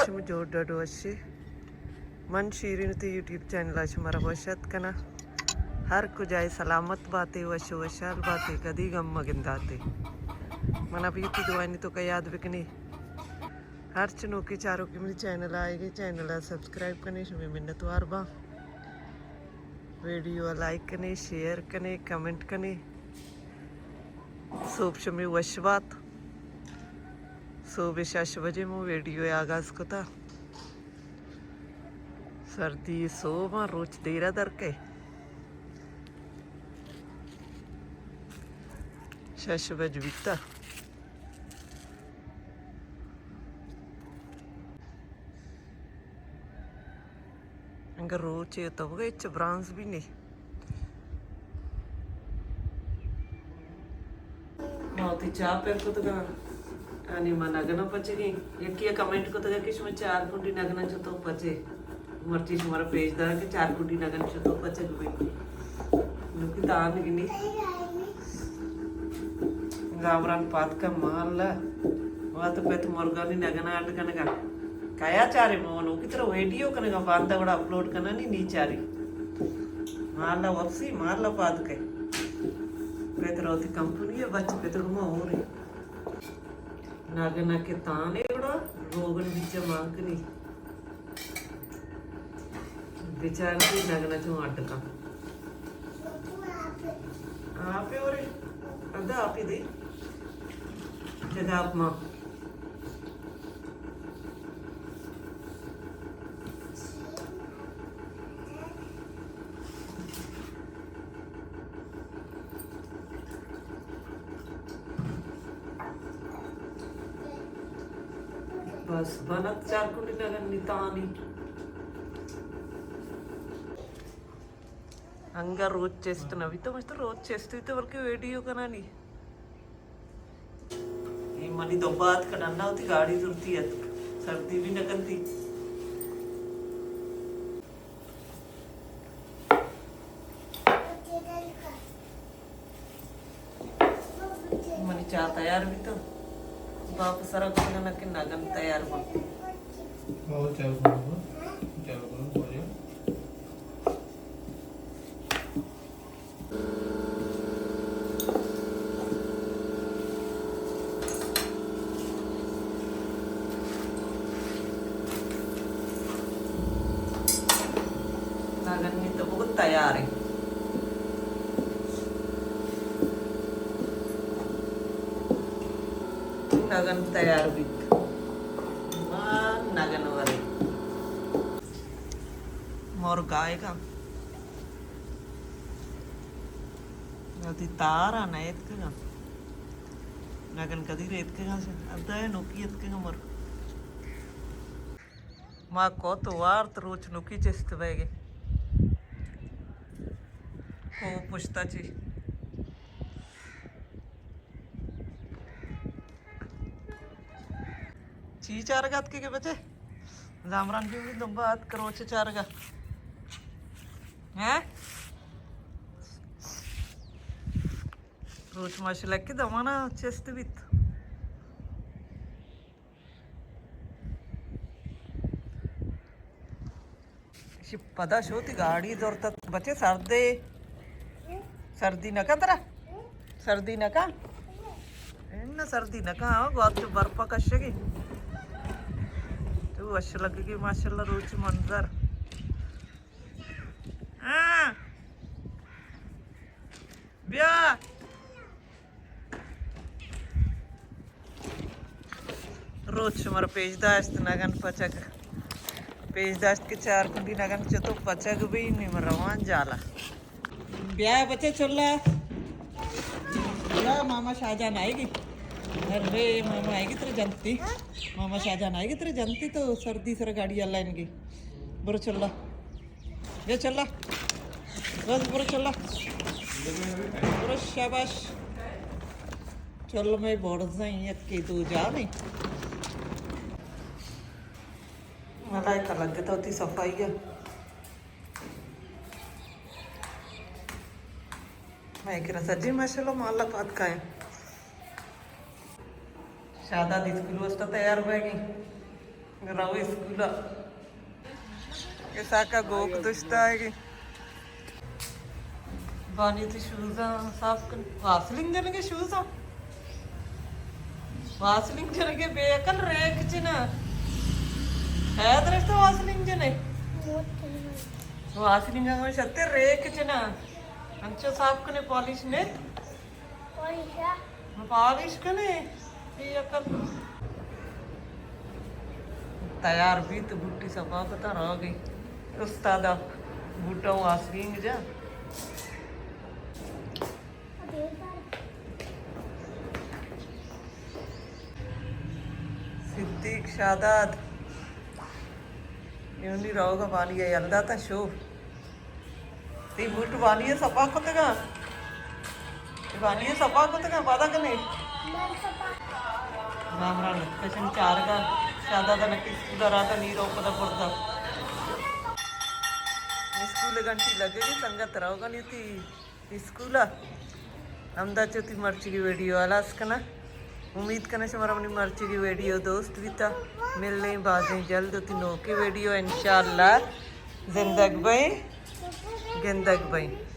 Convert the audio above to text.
شما جوڑ ڈڈ وشے۔ من شیرین تی یوٹیوب چینل ءَ شمارا وش ات کناں۔ ہر کجائے سلامت باتے، وش و وشحال باتے، کدی غم مگنداتے۔ منا بھی تی دعائیں توکا یاد بکنی۔ ہرچ نوکیں چاروکے منی چینل ءَ آئیگے، چینل ءَ سبسکرائب کنے، شمے منتوار باں۔ ویڈیو ءَ لائک کنے، شیئر کنے، کمنٹ کنے۔ سوب شمے وش بات۔ سوب شش بجے مو ویڈیو آغاز کتا۔ سردی سوب آں، روچ دیرا در کئے۔ شش بج بیتا۔ انگا روچے تو بگے چ برانز بھی نہیں۔ ما وتی چاہ پر کتگاں۔ آنی ما نگنا پچگیں۔ یکی ءَ کمنٹ کتگا کہ شما چار کنڈی نگنا چتو پچے۔ مرچی شمارا پیش دارا کہ چار کنڈی نگن چتو پچگ بی۔ نوکی تان گنی۔ زامران پاتکا مالا۔ وات پت مرگانی نگنا اڈ کنگا۔ کیا چارے مو نوکی ترا ویڈیو کنگا باندا گڑا اپلوڈ کنانی نی چاری۔ مالا وپسی مالا پاتکے۔ پت روتی کمپنی بچ پت گما ہوری۔ نگن کہ تانے گڑا روگن بیچ مان کنی۔ بچار کہ نگن چون اڈ کن۔ آپے ورے۔ ادا آپے دے۔ جدا آپ ماں۔ بس بنت چار کنڈی نگن نی تانی۔ انگا روچ چست نہ بیتو، مست روچ چست بیتو، بلکہ ویڈیو کنانی۔ اے منی دو بات کڈنا ہوتی گاڑی زرتی ات، سردی بھی نہ کنتی۔ منی چاہ تیار بیتو، باپ سرا گوشگا نہ کہ نگن تیار بو۔ او چاہ بو، چاہ بو، ہو جا۔ نگن نی تو بگت تیار ہے۔ نگن تیار بیت۔ ما نگن ورے۔ مرگ آئے گا۔ وتی تارا نہ اتکگاں۔ نگن کدی ریتکگاں۔ ادا نوکی اتکگاں مر۔ ما کت وارت روچ نوکی چست بیگے۔ کو پشتا چی۔ چی چارگ اتکگے بچے؟ زامران بی دنبا اتک روچ چارگا۔ ہیں؟ روچ ماشاءاللہ کہ دمانا چست بیت۔ شی پدا شوتی گاڑی زرت بچے سردے۔ سردی نہ کن ترا؟ سردی نہ کن؟ انہ سردی نہ کن، ہاں، گوات چو برپا کشگی۔ تو وش لگگی ماشاءاللہ روچ منظر۔ ہاں۔ بیا۔ روچ شمارا پیش داشت نگن پچگ۔ پیش داشت کہ چار کنڈی نگن چتو پچگ بی نیم روان جالا۔ بیا بچے چلا۔ بیا ماما شاہجان آئے گی۔ ارے ماما آئے گی ترے جنتی۔ ماما شاہجان آئے گی ترے جنتی تو سردی سر گاڑی اللہ انگی۔ برو چلا۔ بیا چلا۔ بس برو چلا۔ برو شاباش۔ چل میں بڑزیں یک کے دو جانے۔ ملائکہ لگتا ہوتی صفائی ہے۔ میں کرا سجی ماشاءاللہ مالا پات کائیں۔ شاداد اسکول واسطہ تیار بہ گئی۔ رو اسکول ءَ۔ اے ساکا گوک دشتا ہے کہ بانی تئی شوزاں صاف کن۔ واسلین جنگے شوزاں؟ واسلین جنگے بے عقل، ریک چنا۔ ہے درست واسلین جنے؟ واسلین جنگے شتے ریک چنا۔ انچو صاف کنے پالش نے؟ پالش کنے، بے عقل۔ تیار بیت، بوٹی صفا کتا، روگی۔ استادا بوٹا واسلین جا۔ صدیق شاداد۔ یونی روگا بانی یلدا تا شو۔ تئی بوٹ بانی ءَ صفا کتگاں؟ تئی بانی ءَ صفا کتگاں، پادا کنے؟ زامران اتکشن چارگا، شادادا نکی اسکول ءَ راتا نی رو پدا بردا۔ اسکول گھنٹی لگے گی، سنگت روگا نی تئی اسکول ءَ۔ ہمدا چو تئی مرچگی ویڈیو ہلاس کنا۔ امید کنا شمارا منی مرچگی ویڈیو دوست بیتا۔ ملیں بازیں جلد وتی نوکیں ویڈیو انشاءاللہ۔ زندگ بئیں، گندگ بئیں۔